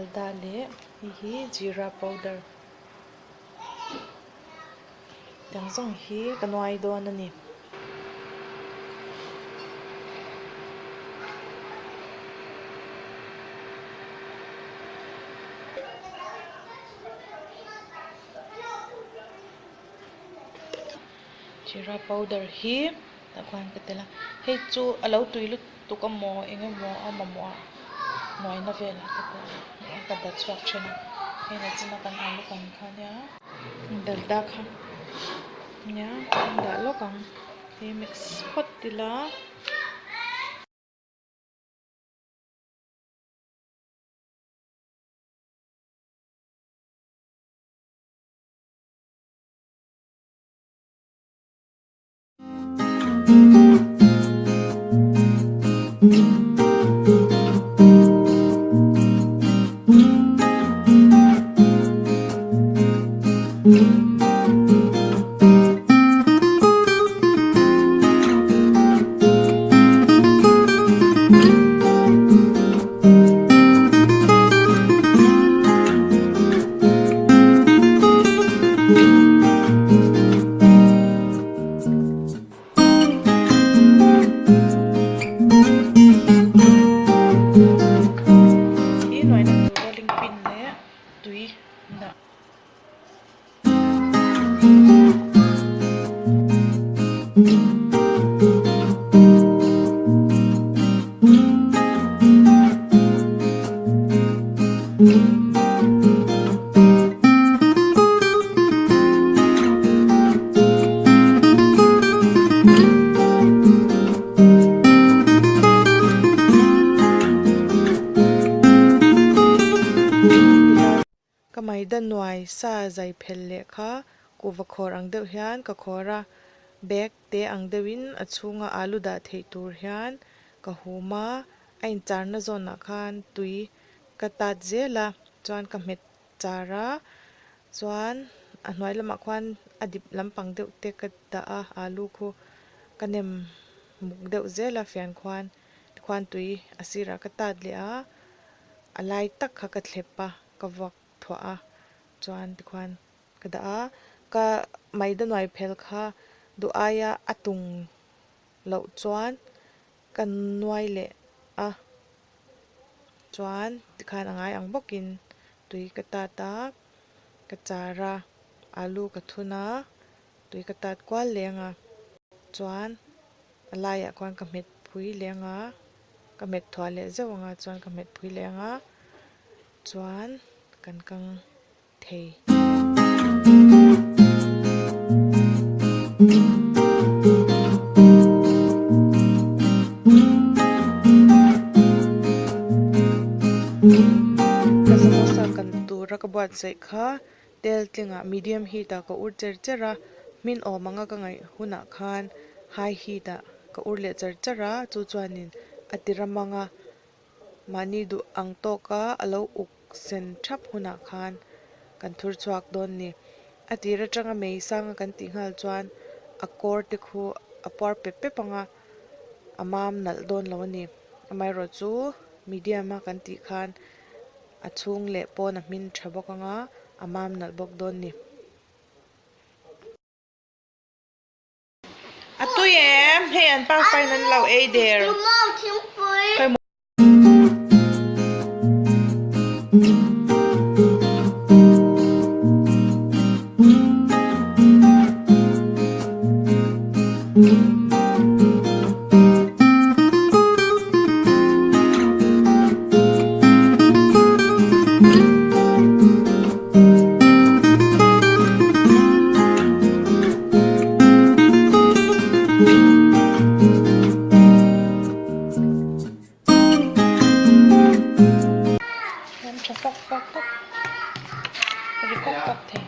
Dalda leh hei hi jeera powder tiang zawng hi ka nuai dawn a ni. Jeera powder hi tah khuan ka tel a hei chu a lo tui lutuk amaw eng emaw a mamawh a hnuaina velah te pawh ka dat chhuak thin a hei nachina kan alu kan kha ania dalda kha nia kan dah lawk ang hei mix phawt ila. Hi nuaina tur rolling pin leh tui dah. Ka maida nuai sa zai phel leh kha kuhva khawr ang deuh hian ka khawr a, bag te ang deuhin a chhunga alu dah theih tur hian ka hum a, a incharna zawnah khan tui ka tat zel a, chuan ka hmet char a, chuan a hnuai lamah khuan a dip lampang deuh te ka dah a, alu khu ka nem muk deuh zel a fian khuan tikhuan tui a sirah ka tat leh a, a lai tak kha ka thlep a ka vuak thuah a chuan tikhuan ka dah a, ka maida nuai phel kha duh aia a tung loh chuan ka nuai leh a chuan tikhan a ngai ang bawkin tui ka tat a, ka char a, alu ka thun a, tui ka tat kual leng a, chuan a laiah khuan ka hmet phui leng a, ka hmet thuah leh zeuh ang a chuan ka hmet phui leng a, chuan kan kang thei. Ka samosa kan tura ka buatsaih kha tel tlingah medium heat ah ka ur cher cher a, hmin awm anga ka ngaih hunah khan high heat ah ka ur leh char char a, chu chuanin a ti ram anga Mahni duh ang tawka a lo uk sen thap hunah khan kan thur chhuak dawn ni. A tir atanga mei sanga kan tih nghal chuan a kawr te khu a puar pep pep ang a, a mam nalh dawn lo a ni. Amaherawh chu medium a kan tih khan a chhung leh pawn a hmin tha bawk ang a, a mam nalh bawk dawn ni. A tui em? Hei an pa fain an lo ei der. Ram tha fak fak tak ri kawk kawk thei.